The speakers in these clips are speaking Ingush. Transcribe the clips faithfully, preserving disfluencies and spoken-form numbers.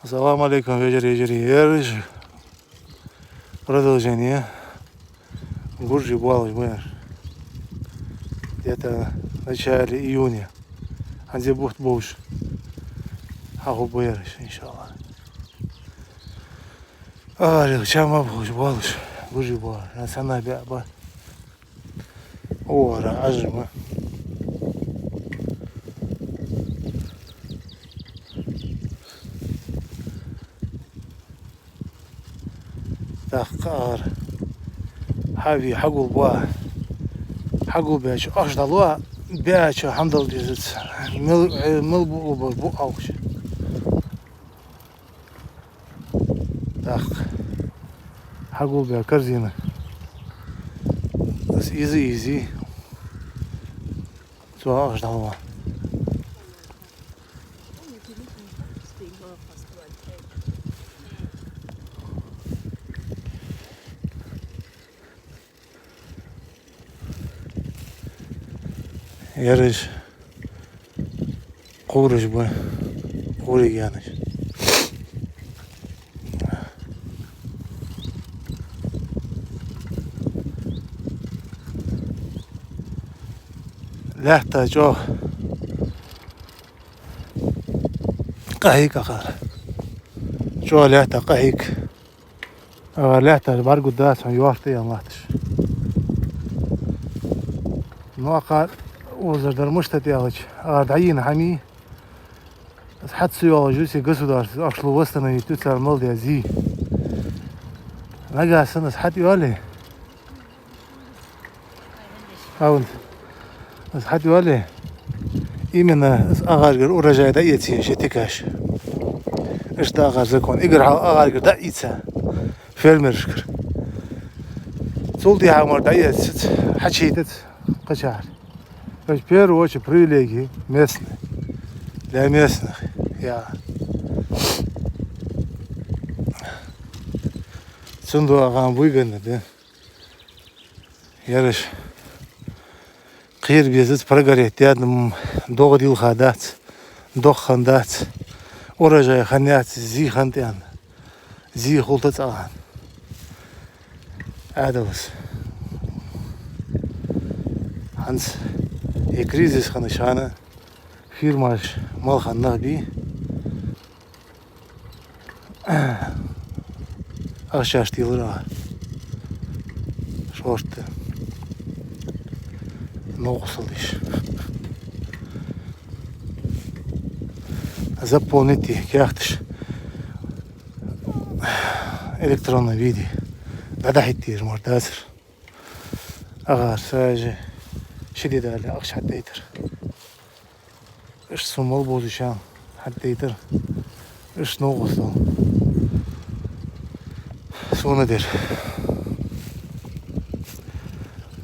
Ассаламу Ӏалайкум, вежарий, йижарий, ераш. Продолжение. Гуржий боалаш ба ераш. Где-то в начале июня. ХӀанз бутт бовш хьахургба ераш, иншаАллахӀ. Арил чам а бовш боалаш, гуржий боалаш. Нах санна беа ба. Ора ажма. ТӀаккха ара хьавий, хьагулбаь. Хьагулбаьча оаш дӀалу, беача хӀама дала дезац. Мел, мел бу, бу, бу алхаш. ТӀаккха хьагулбаь корзина. Аз изи, изи. Цо оаш дӀалу. Ераш кхураш ба, кхуригенаш. Лаьтта чӀоагӀа къахьийга акхар. ЧӀоагӀа лаьтта къахьийга. Ара лаьтташ бӀаргагургдац хьона, йоарта ян латташ. Ну, акхар озар дар мишта тӀа аьлча, ара дӀайийна хӀама, аз хьа ца йоалаш ю, се государство ахча лу восстановить ю цар мел даь зий. Нагахьа санна аз хьа тӀайоале, хӀаьта, аз хьа тӀайоале, именно аз агӀаргара урожай дӀаэце ши тикаш. Иштта агӀар закон. Эггара хьалха агӀаргара дӀаийца фермерашкара. Цул тӀехьагӀа мара дӀаэцац, хьачуэттац кхычахьара. То есть, в первую очередь, привилегии местные. Для местных. Я. ЦундуагӀан буйганна, да? Ераш кхера безац, прогореть даьд, м, догӀа дилха дац, доххан дац, урожай хиннаяц, зий хиннад аьнна. Зий хулта цӀагӀа. Ӏаьдалас. ХӀанз из кризис хиннача хана фирмаш мел хинна нах бий. Ахчаш телар а. Шортта. Новкъостал деш. Заполнить е каьхаташ. Электронном виде. ДӀадахьийта дезаш мара дацар. АгӀар сразу же ши ди дале ахча хьатӀадайтар. Иштта сона мел бовзачарна хьатӀадайтар. Иштта новкъостал. Сона дер.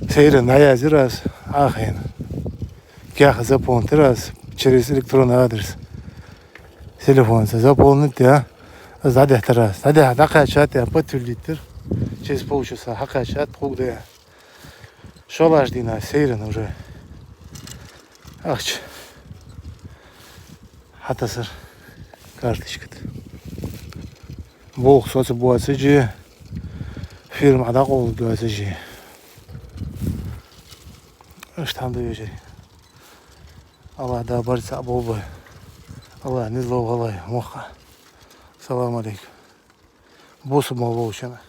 Сайран дӀаяздир аз Ӏохайна. Каьхат заполнить дир аз через электронный адрес. Телефонца заполнить даь, аз дӀадеттар аз. ДӀадехьа дӀакхаьчад, я подтвердить дир. Через полчаса хьакхаьчад, хургда. ШоллагӀча дийнахьа сайран уже ахча хьатасар карточка тӀа. Болх соцабоацаш, фирма дӀакъовларгдоацаш. Иштта хӀама да, вежарий. АллахӀ да барт цхьа болба. АллахӀ низ лолба вай мохк. Салам Ӏалайкум. Бусалба мел волчунна.